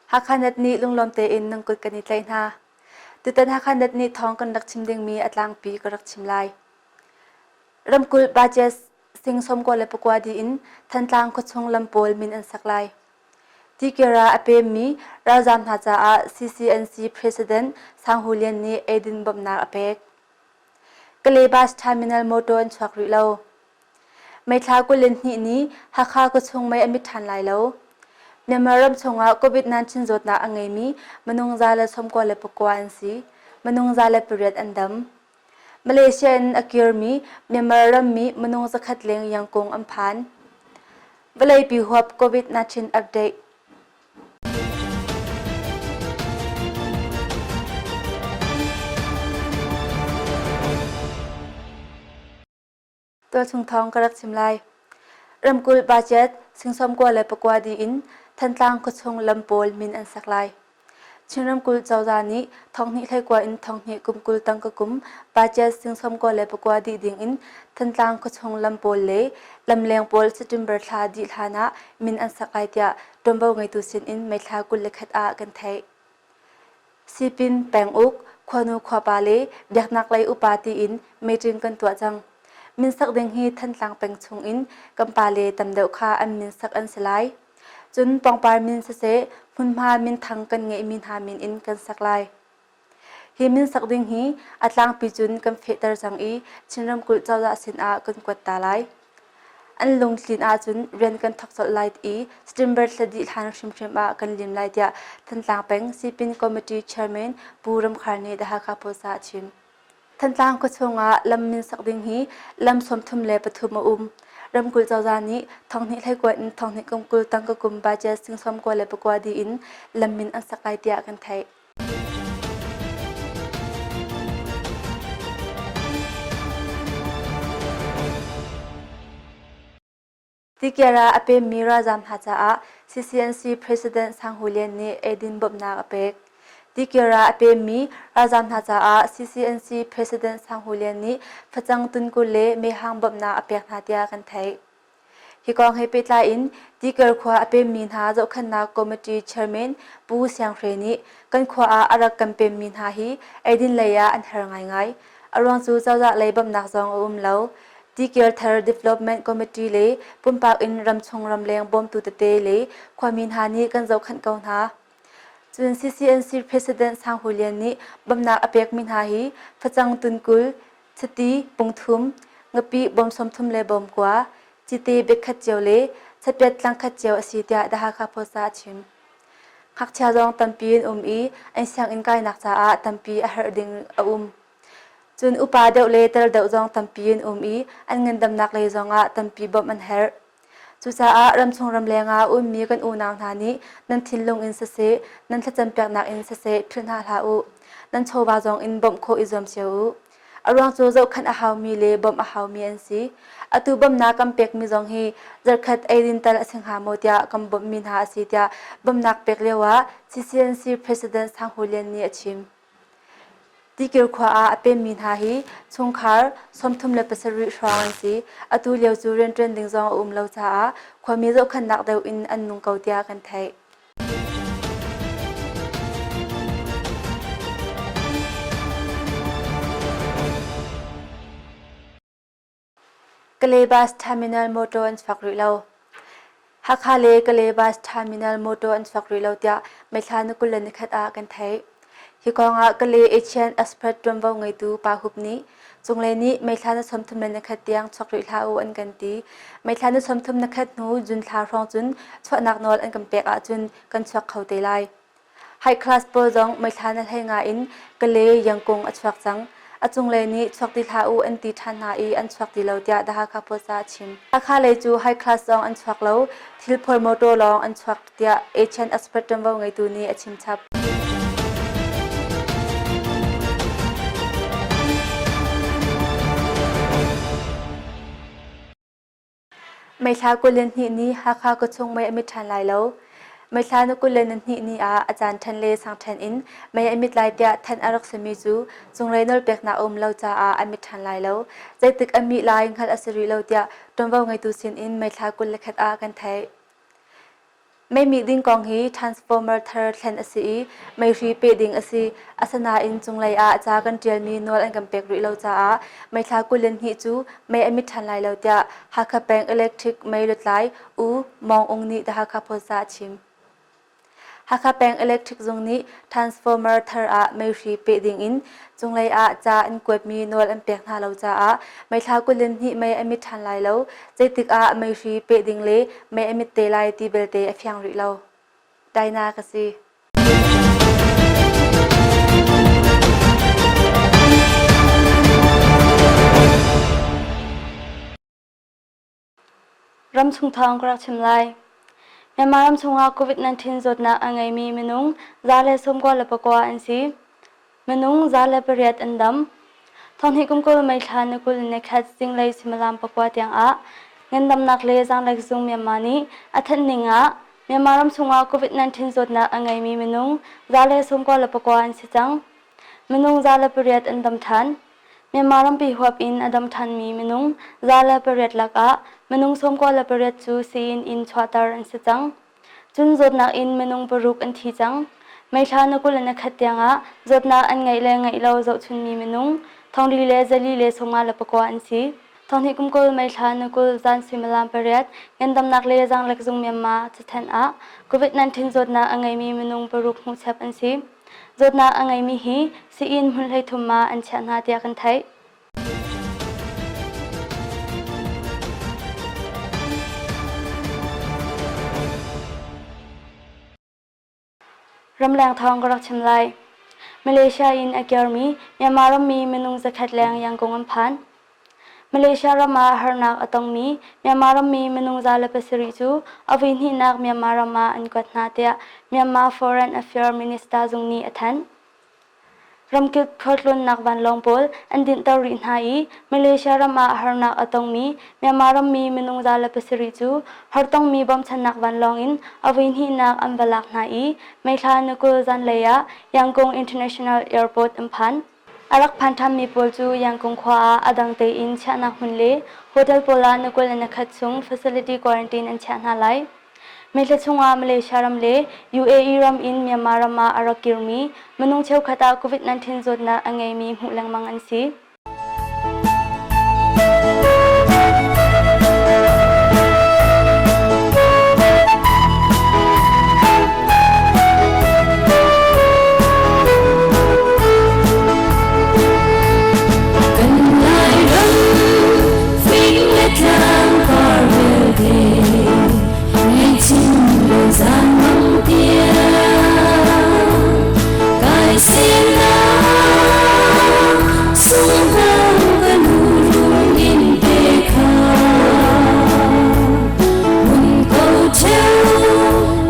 Hakha Net nih lunglawm tein nan kut kan i tlaih hna. Tutan Hakha Net nih thawng kan rak chim dingmi a tlangpi ka rak chim lai. Ramkulh budget sing 94 dih in Thantlang khuachung lam pawl min an sak lai. Tikir ah a pemmi ralzaam hna caah CCNC President Sang Hu Lian nih eidin bawmhnak a pek. Kalay Bus Terminal motor an chuak rih lo. May thla 22 ni Hakha khuachung mei a mit ṭhan lai lo. Myanmar ram chungah COVID-19 zawtnak a ngeimi minung 199 an si. Minung 108 an dam. Malaysia in a kirmi Myanmar rammi minung zakhat leng Yangon an phan. Vawleipi huap COVID-19 update. Tualchung thawng ka rak chim lai. Ramkulh budget sing 94 dih in Thantlang khuachung lam pawl min an sak lai. Chin ramkulh cozah nih thonghnih hleikua in thonghnih kum 20 tangka kum budget sing 94 dih ding in Thantlang khuachung lam pawl le lamleng pawl September thla dih hlan ah min an sak lai tiah ṭuanvo ngeitu sin in May thla 21 ah kan theih. Sipin, penguk, khuanu khuapa le biaknak lei upa tiin meeting kan tuah cang. Minsak ding hi Thantlang peng chung in kan pale tam deuh kha an minsak an si lai. Cun pangpar min siseh, hmunhma minthang kan ngeihmi hna min in kan sak lai. Hi minsak ding hi a tlangpi cun kan fehter cang i Chin ramkulh cozah sin ah kan kuat ta lai. An lungtlin ahcun rian kan thawk colh lai i September thla dih hlan hrimhrim ah kan lim lai tiah Thantlang peng Sipin Committee Chairman Pu Ram Khar nih The Hakha Post ah a chim. Thantlang khuachung ah lam min sak ding hi lam 33 a um. Ramkulh cozah nih thonghnih hleikua in thonghnih kum 20 tangka kum budget sing 99 dih in lam min an sak lai tiah kan theih. Tikir ah a pemmi ralzaam hna caah CCNC President Sang Hu Lian nih eidin bawmhnak a pek. Tikir ah a pemmi ralzaam hna caah CCNC President Sang Hu Lian nih facang tunkul le mehhang bawmhnak a pek hna tiah kan theih. Hi kong he pehtlai in Tikir khua a pemmi hna zohkhenhnak committee chairman Pu Siang Hre nih kan khua ah a rak kan pemmi hna hi eidin lei ah an har ngaingai. A ruang cu cozah lei bawmhnak zong a um lo. Tikir Thar Development Committee le pumpak in ramchung ramleng bawmtu tete le khuami hna nih kan zohkhenh ko hna. Cun CCNC President Sang Hu Lian nih bawmhnak a pekmi hna hi facang tunkul, chiti pungthum, ngapih bawm 30 le bawm kua, cite bek khat cio le chapet tlang khat cio a si tiah The Hakha Post ah a chim. Ngakchia zong tampi an um i an sianginn kainak caah tampi a herh ding a um. Cun upa deuh le tar deuh zong tampi an um i an ngandamnak lei zongah tampi bawmh an herh. Cucaah ramchung ramleng ah ummi kan unau hna nih nan thinlung in siseh, nan thlacampiaknak in siseh philh hna hlah u. Nan chawva zong in bawmh khawh i zuam cio u. A ruang cu zohkhenh a haumi le bawmh a haumi an si. Atu bawmhnak kan pekmi zong hi zarkhat eidin tal a si hnga maw tiah kan bawmhmi hna a si tiah bawmhnak pek lioah CCNC President Sang Hu Lian nih a chim. Tikir khua ah a pemmi hna hi chungkhar 37 hrawng an si. Atu lio cu rianṭuan ding zong a um lo caah khuami zohkhenhnak deuh in an nung ko tiah kan theih. Kalay Bus Terminal motor an chuak rih lo. Hakha le Kalay Bus Terminal motor an chuak rih lo tiah May thla ni 21 ah kan theih. Hi kong ah Kalay Asian Express ṭuanvo ngeitu Pa Hup nih cunglei nih May thla ni 31 tiang chuak rih hlah u an kan ti. May thla ni 31 hnu June thla hrawng cun chuahnak nawl an kan pek ahcun kan chuak kho te lai. High class pawl zong meithla na hlei nga in Kalay Yangkung a chuak cang. A cunglei nih chuak ti hlah u an ti ṭhan hna i an chuak ti lo tiah The Hakha Post ah a chim. Hakha lei cu high class zong an chuak lo, thilphor motor lawng an chuak tiah Asian Expert ṭuanvo ngeitu nih a chim chap. May thla 22 ni Hakha khuachung mei a mit ṭhan lai lo. May thla ni 22 ni ah a caan ṭhen le sang ṭhen in mei a mit lai tiah thanh a rak simi cu cunglei nawlpeknak a um lo caah a mit ṭhan lai lo. Zeitik a mih lai hngalh a si rih lo tiah ṭuanvo ngeitu sin in May thla 21 ah kan theih. Meimih ding kong hi transformer thar thlen a si i meihri peh ding a si. Asinain cunglei ah ca kan ṭialmi nawl an kan pek rih lo caah May thla 22 cu mei a mit ṭhan lai lo tiah Hakha peng electric mei lutlai U Mawng Ung nih The Hakha Post ah a chim. Hakha peng electric zung nih transformer thar ah meihri peh ding in cunglei ah ca an kuatmi nawl an pek hna lo caah May thla 22 mei a mit ṭhan lai lo. Zeitik ah meihri peh ding le mei a mit te lai ti belte a fiang rih lo. Taina ka si. Ramchung thawng ka rak chim lai. Myanmar ram chungah COVID-19 zawtnak a ngeimi minung 194 an si. Minung 108 an dam. Thonghnih kum 20 May thla ni 21 zinglei suimilam 9 tiangah ngandamnak le zaanglek zung Myanmar nih a thanh ning ah Myanmar ram chungah COVID-19 zawtnak a ngeimi minung 194 an si cang. Minung 108 an dam ṭhan. Myanmar rampi huap in a dam ṭhanmi minung 108 lakah minung 98 cu sii-inn in chuahter an si cang. Cun zawtnak in minung paruk an thi cang. May thla na 21 tiangah zawtnak an ngeih le ngeih lo zohchunmi minung thongli le zali le 59 an si. Thonghnih kum 20 May thla na 20 zan suimilam 8 ngandamnak le zaanglek zung Myanmar cathanh ah COVID-19 zawtnak a ngeimi minung paruk hmuhchap an si. Zawtnak a ngeimi hi sii-inn hmun 33 ah an chiah hna tiah kan theih. Ramleng thawng ka rak chim lai. Malaysia in a kirmi Myanmar rammi minung 100 leng Yangon an phan. Malaysia ram ah harnak a tongmi Myanmar rammi minung 107 cu a voihnihnak Myanmar ram ah an kuat hna tiah Myanmar Foreign Affairs Minister zung nih a thanh. Ramkip khualtlawnnak vanlawng pawl an dinhter rih hna i Malaysia ram ah harnak a tongmi Myanmar rammi minung 107 cu hartongmi bawmchannak vanlawng in a voihnihnak an va lak hna i May thla ni 20 zanlei ah Yangon International Airport an phan. A rak phan ṭhanmi pawl cu Yangon khua ah a dang tein chiahnak hmun le hotel pawl ah ni 21 chung facility quarantine an chiah hna lai. May thla chungah Malaysia ram le UAE ram in Myanmar ram ah a rak kirmi minung cheukhat ah COVID-19 zawtnak a ngeimi hmuh lengmang an si. Kan Lairam fing le tlang par vialte ngaihchim le zan mang tiang kai sinak sunghang ka nu rung in te kha mun ko theu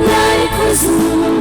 lai khuazung.